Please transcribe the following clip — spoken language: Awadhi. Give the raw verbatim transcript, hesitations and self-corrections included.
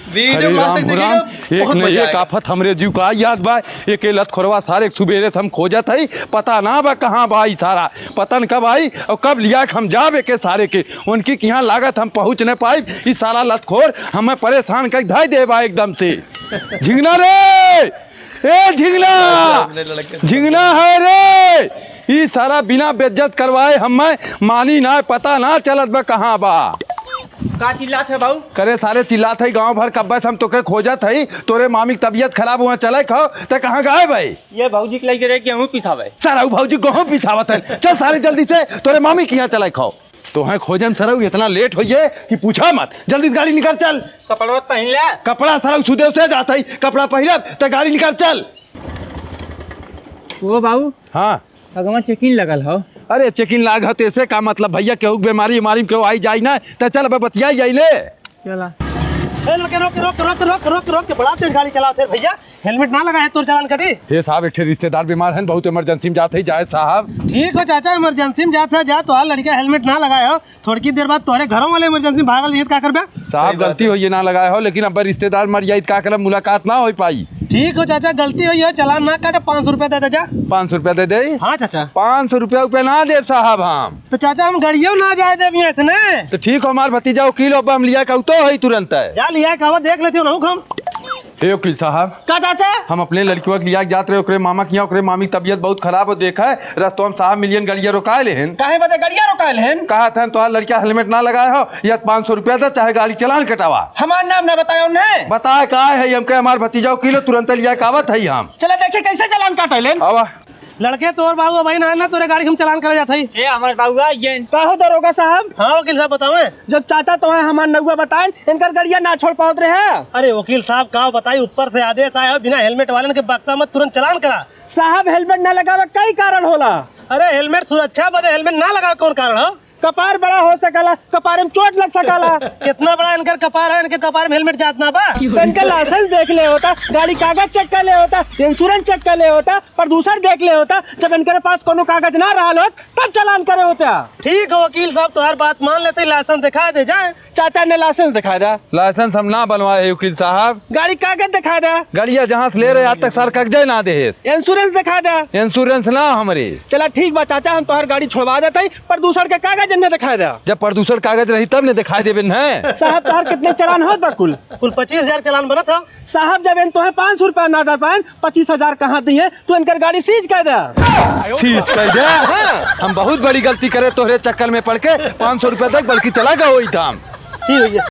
वीडियो हरे राम, मास्टर हो देखिए राम, ना, एक बहुत न मजा एक आएगा। आफत हमरे जीव का याद बा। एके लतखोरवा सारे के सुबेरे से हम खोजत हई, पता ना बा कहाँ बा ई सारा। पता न कब आई और कब लिया के हम जाब एके सारे के। उनकी किहाँ लागत हम पहुँच न पाइब। ई सारा लतखोर हमें परेशान कर धाई दे बा एकदम से। झिंगना रे, ए झिंगना, झिंगना है रे। ई सारा बिना बेइज्जत करवाए हमें मानी ना, पता ना चलत बा कहाँ बा। का चिल्लात है बाऊ? करे सारे चिल्लात है गांव भर, कब्बे से हम तोके खोजत हई। तोरे मामी की तबीयत खराब हुआ, चले खाओ, ते कहाँ गायब है? ये भौजी के लइके रहे गेहूं पिसावे। सारा उ भौजी गेहूं पिसावत है। चल सारे जल्दी से तोरे मामी के यहाँ चले खाओ। तोहे खोजन सरऊ इतना लेट होइए कि पूछा मत। जल्दी से गाड़ी निकाल चल। कपड़वा पहन ले। कपड़ा सरऊ सुदेव से जात है, कपड़ा पहिरब त गाड़ी निकाल चल। ओ बाऊ। हाँ। अगवा चेकिंग लगल हो। अरे चेकिंग लाग हो तो ऐसे का मतलब भैया, केहू के बीमारी उमारी में केहू आई जाई ना, त चल अब बतियाई जाई ले। चला। ए, लड़के, रोक, रोक, रोक, रोक, रोक, रोक के बड़ा तेज गाड़ी चलावत है भैया, हेलमेट ना लगाए तोर चालान कटी। हे साहब, एक ठे रिश्तेदार बीमार हैं, बहुत इमरजेंसी में जात है, जाए साहब। ठीक हो चाचा, इमरजेंसी में जात है, जा, तोहार लड़का हेलमेट ना लगाए हो, थोड़की देर बाद तोहरे घरों वाले इमरजेंसी में भागल जाई त का करबे? साहब, सही बात गलती है। होइए ना लगाए हो, लेकिन अब रिश्तेदार मर जाई त का करब, मुलाकात ना हो पाई। ठीक हो चाचा, गलती होइए, चालान ना काटे, पाँच सौ रुपया दे दे जा। पाँच सौ रुपया दे दे? हाँ चाचा। पाँच सौ रुपया, रुपया ना देब साहब हम। तो चाचा, हम गड़ियों ना जाए देब यहाँ से ने। तो ठीक हो, हमार भतीजा वकील, अब हम लिया के अउतो है तुरंत है। जा लिया के आवा, देख लेते हो ना हम। हे वकील साहब। का चाचा? हम अपने लड़कियों के लिया के जात रहे ओकरे मामा के यहाँ, ओकरे मामी की तबीयत बहुत खराब हो, देखा है रस्तवा में साहब मिलियन, गड़िया रोकाए लेहन। काहे बदे गड़िया रोकाए लेहन? कहा था तोहार लड़किया हेलमेट ना लगाए हो, या पाँच सौ रुपया दे चाहे गाड़ी चालान कटावा। हमार नाम ना बतायो ने। बताए का है हमके, हमार भतीजा वकील है, तुरंत लिया के आवत है हम। चला देखे कैसे चालान काटे लेन। आवा। लड़के तोर बाबू भाई ना, ना तोरे गाड़ी के हम चालान करे जात हई। ए, हमार बाबू आ गए। का हो दरोगा साहब? हाँ वकील साहब बतावे। जब चाचा तोहे हमार नौवा बताए, इनकर गड़िया ना छोड़ पावत रहे। अरे वकील साहब का बताई, ऊपर से आदेश आया हो, बिना हेलमेट वालन के बक्सा मत, तुरंत चालान करा। साहब हेलमेट ना लगावे कई कारण होला। अरे हेलमेट सुरक्षा बदे हेलमेट ना लगावे कौन कारण हो? कपार बड़ा हो सकला, कपारे में चोट लग सकला। कितना बड़ा इनकर कपार है, इनके कपार में हेलमेट जात ना बा। तो इनका लाइसेंस देख ले होता, गाड़ी कागज चेक कर ले होता, इंश्योरेंस चेक कर ले होता, प्रदूषण देख ले होता। जब इनके पास कोनो कागज ना रहल होत, तब चालान करे होता। ठीक हो वकील साहब, तोहार बात मान लेते, लाइसेंस दिखा दे जाए। चाचा ने लाइसेंस दिखा दे। लाइसेंस हम ना बनवाए है वकील साहब। गाड़ी कागज दिखा दे। गाड़िया जहाँ से ले रहे आज तक सार कागजे ना दे है। इंश्योरेंस दिखा दे। इंश्योरेंस ना हमरे। चला ठीक बा चाचा, हम तोहर गाड़ी छोड़वा देते, प्रदूषण के कागज इन्हें दिखा दे। जब प्रदूषण कागज रही तब ने दिखाई देबे न। साहब तोहर कितने चालान होत बा कुल? कुल पच्चीस हजार चालान बनत हो। साहब जब इन तोहे पाँच सौ रुपया ना दे पाएन, पच्चीस हजार कहाँ दिए, तू इनकर गाड़ी सीज कर दे। सीज कर दे? हाँ। हम बहुत बड़ी गलती करे तोहरे चक्कर में पड़ के, पाँच सौ रुपया तक बल्कि चला गए वही दाम। ठीक है,